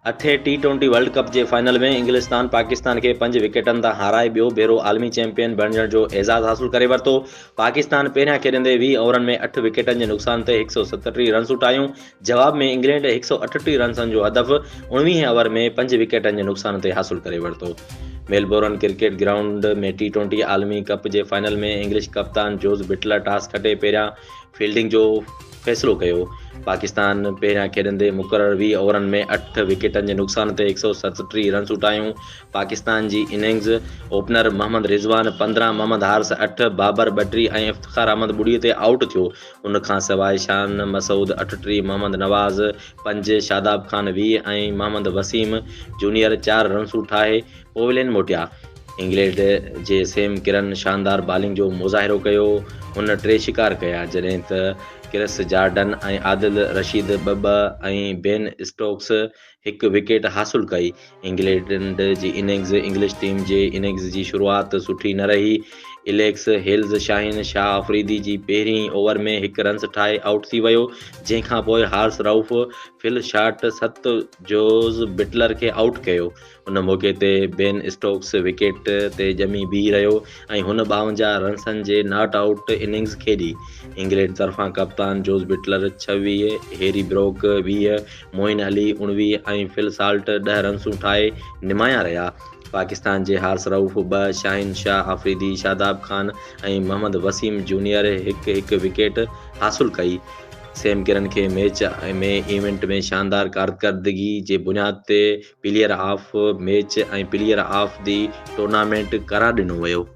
اٺين T twenty world cup جي final ۾ انگلستان پاڪستان کي پنج وڪيٽن تان هارائي ٻيو ڀيرو عالمي چيمپيئن بڻجڻ جو اعزاز حاصل ڪري ورتو. پاڪستان پهريان کيڏندي 20 اوورن ۾ اٺ وڪيٽن جي نقصان تي 137 رنسون ٺاهيون. جواب ۾ انگلينڊ 138 رنسن جو هدف 19 اوور ۾ پنج وڪيٽن جي نقصان تي حاصل ڪري ورتو. Melbourne cricket ground ۾ T twenty عالمي ڪپ جي فائنل ۾ انگلش ڪپتان جوز بٽلر ٽاس کٽي پهريان فيلڊنگ جو فيصلو ڪيو. پاڪستان پهريان کيڏندي مقرر 20 اوورن ۾ اٺ وڪيٽن جي نقصان تي 137 رنسون ٺاهيون. پاڪستان جي اننگز اوپنر محمد رضوان 15، محمد حارث اٺ، بابر 32 ۽ افتخار احمد ٻڙي تي آئوٽ ٿيو. ان کانسواء شان مسعود 38، محمد نواز پنج، شاداب خان 20 ۽ محمد وسيم جونيئر چار رنسون ٺاهي پويلين موٽيا. انگلينڊ جي سيم ڪرن شاندار بالنگ جو مظاهرو ڪيو، هن ٽي شڪار ڪيا، جڏهن ته ڪرس جارڊن ۽ عادل رشيد ٻه ٻه ۽ بين اسٽوڪس هڪ وڪيٽ حاصل ڪئي. انگلينڊ جي اننگز انگلش ٽيم جي اننگز جي شروعات سٺي نه رهي. اليڪس هيلز شاهين شاهه آفريدي جي پهرين اوور ۾ هڪ رنس ٺاهي آئوٽ ٿي ويو، جنهن کانپوء حارث رئوف فل شاٽ ست جوز بٽلر کي آئوٽ ڪيو. ان موقعي تي بين اسٽوڪس وڪيٽ تي ڄمي بيهي رهيو ۽ هن 52 رنسن جي not out innings کيڏي. انگلينڊ طرفان ڪپتان جوز بٽلر 26، هيري بروڪ 20، معين علي 19 ۽ فل سالٽ 10 رنسون ٺاهي نمايان رهيا. پاڪستان جي حارث رئوف ٻه، شاهين شاهه آفريدي، شاداب خان ۽ محمد وسيم جونيئر هڪ هڪ وڪيٽ حاصل ڪئي. سيم ڪرن کي ميچ ۾ ايونٽ ۾ شاندار ڪارڪردگي جي بنياد تي player of match ۽ player of the tournament قرار ڏنو ويو.